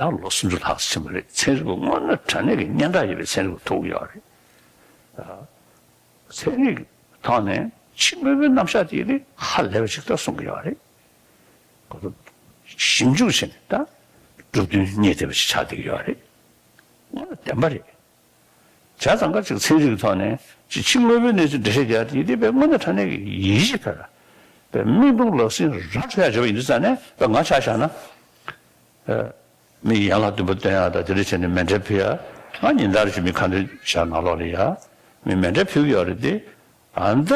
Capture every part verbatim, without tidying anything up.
ཡང་ལོ་སུམ་ཅུ་ལྷག་ཙམ་ཕྱིན་པ་རེད། ཚན་རིག་པ་དངོས་གནས་དྲང་གནས་ཀྱི་སྙན་གྲགས་ཡོད་པའི་ཚན་རིག་པ་ཐུག་ཡོད་རེད། ཚན་རིག་ཐོག་ནས་ཕྱི་དངོས་པོའི་རྣམ་གཞག་དེ་ནི་ཧ་ལས་པ་ཞིག་ད་གསུང་གི་ཡོད་རེད། ཁོ་ཚོ་ཞིབ་འཇུག་བྱས་ནས་ད་གྲུབ་དོན་རྙེད་བསྡད་པ་ཞིག་ཆགས་བསྡད་ཀྱི་ཡོད་རེད། དངོས་གནས་བདེན་པ་རེད། བྱས་ཙང་ཀ་ཅིག་ཚན་རིག་གི་ཐོག་ནས་ཅིག་ཕྱི་དངོས་པོའི་གནས་ཚུལ་འགྲེལ་བཤད་རྒྱག་དེ་དེ་དཔེ་དངོས་གནས་དྲང་གནས་ཀྱི་ཡིད་ཆེས་དང་། དཔེ་མིག་མཐོང་ལག་ཟིན་ར་འཕྲོད་ཡག་བྱས་པ་ཡིན་དུས་ཙང་ནས་དཔེ་ང་ཆ་བཞག་ན། མི་ཡན་ལག་བདུན་པ་སྟོན་ཡག་དང་དེ་འདྲ་བྱས་ནས་མཎྜལ་ཕུལ་ཡག་ང་ཉིན་ལྟར་གྱི་མི་ཁ་འདོན་བྱ་ནང་ལོགས་ལ་ཡ། མི་མཎྜལ་ཕུལ་གྱི་ཡོད་རེད་དེ། ཨ་ནི་ད་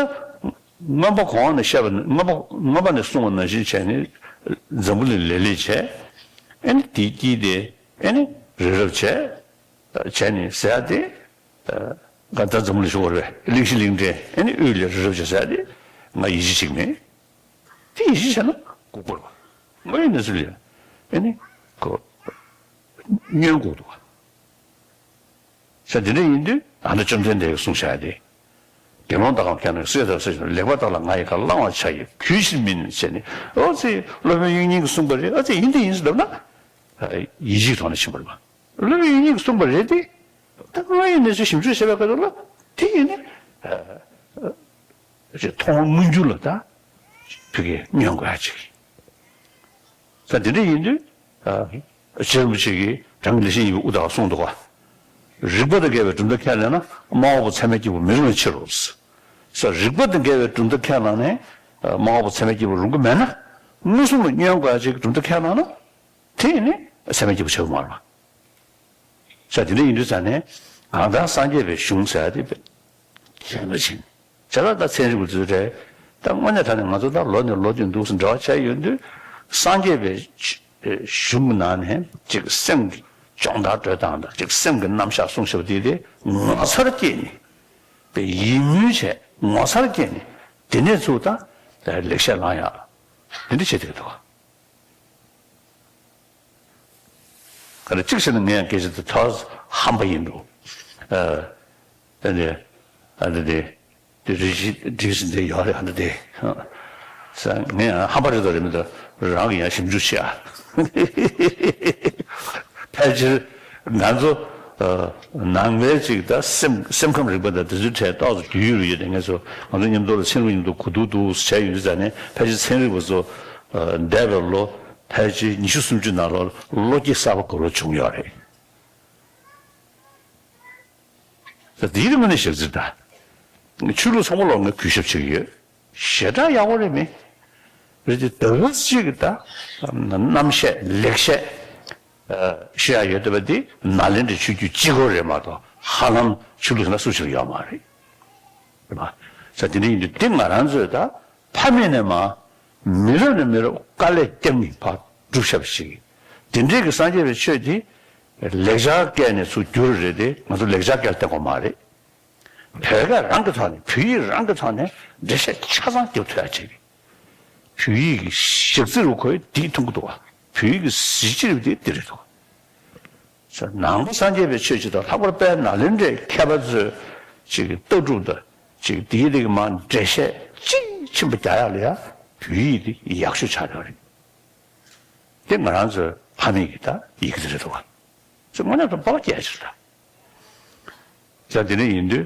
རྔོན་པ་གོང་ནས་བཤད་པ་ནི་རྔོན་པ་རྔོན་པ་ནས་གསུངས་པ་ནང་བཞིན་བྱས་ནས་འཛམ་བུ་གླིང་ལེ་ལེ་བྱས། ཨ་ནི་དེའི་དཀྱིལ་དེ་ཨ་ནི་རི་རབ་བྱས། བྱས་ནས་ཟེར་ཡག་དེ། ང་ད་འཛམ་བུ་གླིང་ཞུ་བར་བས་གླིང་བཞི་གླིང་ཕྲན་ཨ་ནི་དབུས་ལ་རི་རབ་བྱས་ཟེར་ཡག་དེ་ང་ཡིད་ཆེས་བྱེད་ཀྱི་མེད། དེ་ཡིད་ཆེས་བྱས་ན་ལྐུགས་པ་རེད་པ། དངོས་ཡོད་གནས་ཚུལ་ལ་ཨ་ནི་ཁོ་ཉོན་དགོས་འདུག་པ། ས་འདི་འདྲ་ཡིན་དུས་ད་ལྟ་བཅོམ་ལྡན་འདས་ཀྱིས་གསུངས་བཞག་ཡག་དེ། དགེ་སློང་དག་གམ་མཁས་རྣམས་ཀྱིས་སྲོད་ཐོས་སྲོད་ཕྱིན་ལེགས་པར་བརྟགས་ལ་ང་ཡི་བཀའ་བླང་བར་བྱ་ཡི་གུས་ཕྱིར་མིན་ཟེར་ནས། ཨོ་ཙི་སློབ་དཔོན་དབྱིག་གཉེན་གྱིས་གསུངས་པ་རེད། ཨོ་ཙི་ཡིན་དེ་ཡིན་ཟེར་ལབ་ན། ཡིད་ཆེས་ཐོག་ནས་ཕྱིན་པ་རེད་པ། སློབ་དཔོན་དབྱིག་གཉེན་གྱིས་གསུངས་པ་རེད་དེ། ད་དངོས་ཡོད་གནས་ཚུལ་ཞིབ་འཇུག་བྱས་པའི་སྐབས་ལ་དེ་ཡིན་ནི། ཅིག་མཐོང་མངོན་གྱུར་ལ་ད་ཕ་གིར་ཉོན་དགོས་ཡག་ཅིག་ད་དེ་འདྲ་ཡིན་དུས། རྗེ་རིན་པོ་ཆེ་གིས་རང་གི་ལེགས་བཤད་སྙིང་པོའི་དབུ་རྟགས་གསུངས་འདུག་ག་རིགས་པ་དང་འགལ་བའི་གྲུབ་མཐའ་ཁས་ལེན་ན་མ་འོངས་པ་ཚད་མས་སྐྱེས་བུ་མི་རུང་བའི་ཕྱིར་རོ། ས་རིགས་པ་དང་འགལ་བའི་གྲུབ་མཐའ་ཁས་བླངས་ནས་མ་འོངས་པ་ཚད་མས་སྐྱེས་བུ་རུང་གི་མེད་ན། མངོན་སུམ་ལ་ཉོན་དགོས་ཡག་ཅིག་གི་གྲུབ་མཐའ་ཁས་བླངས་ན། དེ་ཡིན་ནི་ཚད་མས་སྐྱེས་བུ་ཆགས་ཀྱི་མ་རེད་པ། ས་དེ་འདྲ་ཡིན་དུས་ཙང་ནས་གང་ལྟར་སངས་རྒྱས་པའི་གཞུང་ཟེར་ཡག་དེ་དཔེ་གལ་ཆེན་པོ་ཆེ། བྱས་ཙང་ད་ཚན་རིག་པ་ཚོས་རེད། ད་དངོས་གནས་དྲང་གནས་ང་ཚོ་ད་ལོ་ནས་ལོ་བསྟུད་འདུག་སེ་འབྲེལ་བ་བྱས་ཡོང་དུས་སངས་རྒྱས་པའི་གཞུང་གི་ནང་ནས་ཅིག་སེམས་ཀྱི་སྦྱོང་བརྡར་སྤྲོད་སྟངས་དང་ཅིག་སེམས་ཀྱི་རྣམ་གཞག་གསུང་བྱ་བ་དེ་དེ་ངོ་མཚར་སྐྱེས་ནས། དཔེ་ཡིད་སྨོན་བྱས་ངོ་མཚར་སྐྱེས་ནས་དེ་ནས་ཚུར་ད་ལེགས་བཤད་བླང་ཡག་དེ་འདྲ་བྱེད་བསྡད་འདུག་ག་རེ་གཅིག་བྱས་ན་ངས་ཡང་སྐད་ཆ་དེ་ཐོག་ཧམ་པ་ཡིན་འགྲོ། ཨ། དེ་ནས་ཨ་འདི་དེ་དེ་རེ་ཞིག་འགྲིག་ཟིན་དེ་ཡོད་རེད། ཨ་འདི་དེ་ས་ངས་ཡང་ཧམ་པ་རེད་དོ་རེད་མི་འདུག་རང་གི་ཡང་ཞིབ་འཇུག་བྱེད་ཨ། ཕལ་ཆེར་ང་ཚོ་ཨ་ནང་པའི་ཅིག་ད་སེམས་སེམས་ཁམས་རིག་པ་དང་དེ་ཚོའི་གྲས་ཏོག་ཙམ་རྒྱུས་ཡོད་རེད་དེ། ངས་ཚོ་ང་ཚོ་མཉམ་དུ་ལ་ཚན་རིག་མཉམ་དུ་གོ་བསྡུར་འདུག་བྱས་ཡོད་དུས་ཙང་ནས་ཕལ་ཆེར་ཚན་རིག་པ་ཚོ་ཨ་འདས་པའི་ལོ། ཕལ་ཆེར་ཉི་ཤུ་སུམ་ཅུ་ནང་ལོགས་བློ་སྐྱེད་གསར་པ་ག་རེ་བྱུང་ཡོད་རེད། ད་དེའི་རིང་ངོས་ནས་བཤད་ཚུལ་ད། ཆོས་ལུགས་ཚང་མ་ལོག་ངས་གུས་ཞབས་བྱེད་ཀྱི་ཡོད། ཞེ་དྲག་ཡག་པོ་རེད་མི། རེད་དེ་ད་ག་ཅིག་གི་ད། རྣམ་བཤད་ལེགས་བཤད། ཞུ་ཡག་ཡོད་བསྡད་པ་དེ་ནཱ་ལེནྡྲའི་ཆོས་བརྒྱུད་གཅིག་པོ་རེད་མ་གཏོགས་ཧ་ལམ་ཆོས་ལུགས་ཡིན་ན་སུ་ཞིག་ཡོད་མ་རེད། རེད་པ། ས་དེ་འདྲ་ཡིན་དུས་དེ་ང་རང་ཚོས་ད་ཕ་མེས་ནས་མ། མི་རབས་ནས་མི་རབས་དཀའ་ལས་བརྒྱབ་ནས་ཕར་སྒྲུབ་བཞག་པ་ཞིག་དེ་འདྲའི་གི་སངས་རྒྱས་པའི་ཆོས་དེ་ལེགས་སྦྱར་སྐད་ནས་ཚུར་བསྒྱུར་རེད་དེ། ང་ཚོ་ལེགས་སྦྱར་སྐད་ལ་བརྟེན་དགོས་མ་རེད། བོད་སྐད་རང་གི་ཐོག་ནས་བོད་ཡིག་རང་གི་ཐོག་ནས་འགྲེལ་བཤད་ཆ་ཚང་རྒྱབ་ཐུབ་ཡག་བྱེད་གི་བོད་ཡིག་གི་ཞག་རྩི་རུ་ཁོས་འདི་མཐོང་གི་འདུག་བ། བོད་ཡིག་གི་གཟི་བརྗིད་རུ་འདི་འདི་རེད་འདུག་ནང་པ་སངས་རྒྱས་པའི་ཆོས་ཅིག་དང་ལྷག་པར་དཔལ་ནཱ་ལེནྡྲའི་མཁས་པ་ཚོས་ཅིག་ལྟ་གྲུབ་དང་ཅིག་དེའི་རིགས་མ་འགྲེལ་བཤད་ཅིག་ཆེན་པོ་རྒྱག་ཡག་ལ་ཡ་བོད་ཡིག་འདི་ཡག་ཤོས་ཆགས་ཡོད་རེད། དེ་ང་རང་ཚོའི་ཕ་མེས་ཀྱི་ད་ཡི་གེ་དེ་རེད་འདུག་བ། ཚོ་དངོས་གནས་དང་སྤོབས་པ་སྐྱེ་ཕྱིར་ད། ཡང་དེ་འདྲ་ཡིན་དུས་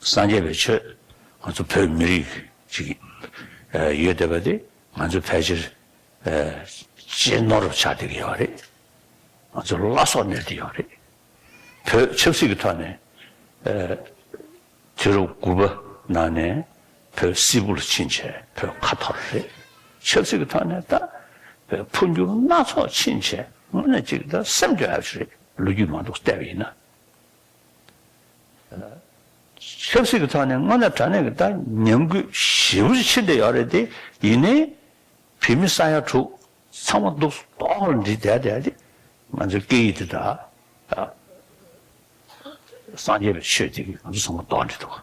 སངས་རྒྱས་པའི་ཆོས་ང་ཚོ་བོད་མི་རིགས་ཅིག་ཡོད་བསྡད་པ་དེ་ང་ཚོ་ཕལ་ཆེར་གཅེས་ནོར་ཆགས་བསྡད་ཀྱི་ཡོད་རེད། ང་ཚོ་བླ་སྲོག་གནས་བསྡད་ཡོད་རེད། བོད་ཆབ་སྲིད་ཀྱི་ཐོག་ནས་དུས་རབས་དགུ་པ་ནང་ནས་བོད་སིལ་བུ་ལ་ཕྱིན་བྱས་བོད་ཁ་འཐོར་རེད། ཆབ་སྲིད་ཀྱི་ཐོག་ནས་ད་བོད་འཕོ་འགྱུར་སྣ་ཚོགས་ཕྱིན་བྱས་དངོས་གནས་ཅིག་ད་སེམས་སྐྱོ་ཡག་ཞིག་རེད། ལོ་རྒྱུས་མང་དུ་བལྟས་པ་ཡིན་ན། ཆབ་སྲིད་ཀྱི་ཐོག་ནས་དངོས་གནས་དྲང་གནས་ཀྱི་ད་ཉམས་རྒུད་ཞེ་པོ་ཅིག་ཕྱིན་བསྡད་ཡོད་རེད་དེ། ཡིན་ནའི་བོད་མི་ས་ཡ་དྲུག་ཚང་མ་འདུག་ཏོག་ལ་འདྲིས་བསྡད་བསྡད་དེ་ང་ཚོའི་སྐད་ཡིག་དེ་དང་། སངས་རྒྱས་པའི་ཆོས་དེ་གིས་ང་ཚོ་ཚང་མ་ཏོག་འདྲིས་འདུག་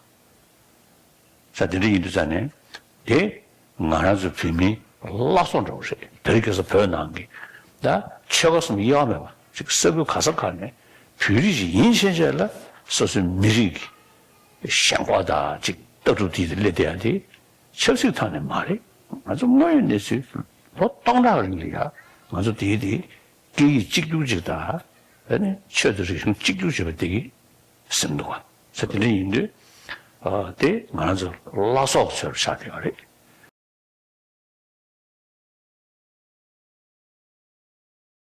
ས་དེ་འདྲ་ཡིན་དུས་ཙང་ནས་དེ་ང་རང་ཚོའི་བོད་མིའི་བླ་སྲོག་འདྲ་བོ་རེད། དེ་རིང་ཁ་སང་བོད་ནང་གི་ད་ཆོལ་ཁ་གསུམ་དབྱེ་བ་མེད་པ་ཅིག་ས་ཁུལ་ག་ས་ག་ནས་བོད་རིགས་ཤིག་ཡིན་ཕྱིན་ཆད་ལ་སོ་སོའི་མི་རིགས་ཀྱི་ཞེན་ཁོག་དང་ཅིག་ལྟ་གྲུབ་དེ་དེ་སླེབས་བསྡད་ཡ་དེ་ཆབ་སྲིད་ཐོག་ནས་མ་རེད། ང་ཚོ་དངོས་ཡོད་གནས་ཚུལ་ལོ་སྟོང་ཕྲག་རིང་ལ་ཡ་ང་ཚོ་དེའི་དེ། སྐད་ཡིག་གཅིག་གྱུར་ཅིག་དང་། ཨ་ནི་ཆོས་དང་རིག་གཞུང་གཅིག་གྱུར་བྱེད་པ་དེ་གི་ཟེར་འདུག་ག་ས་དེ་འདྲ་ཡིན་དུས། ཨ་དེ་ང་རང་ཚོ་བླ་སྲོག་ཚོའི་ཆ་དེ་ག་རེད།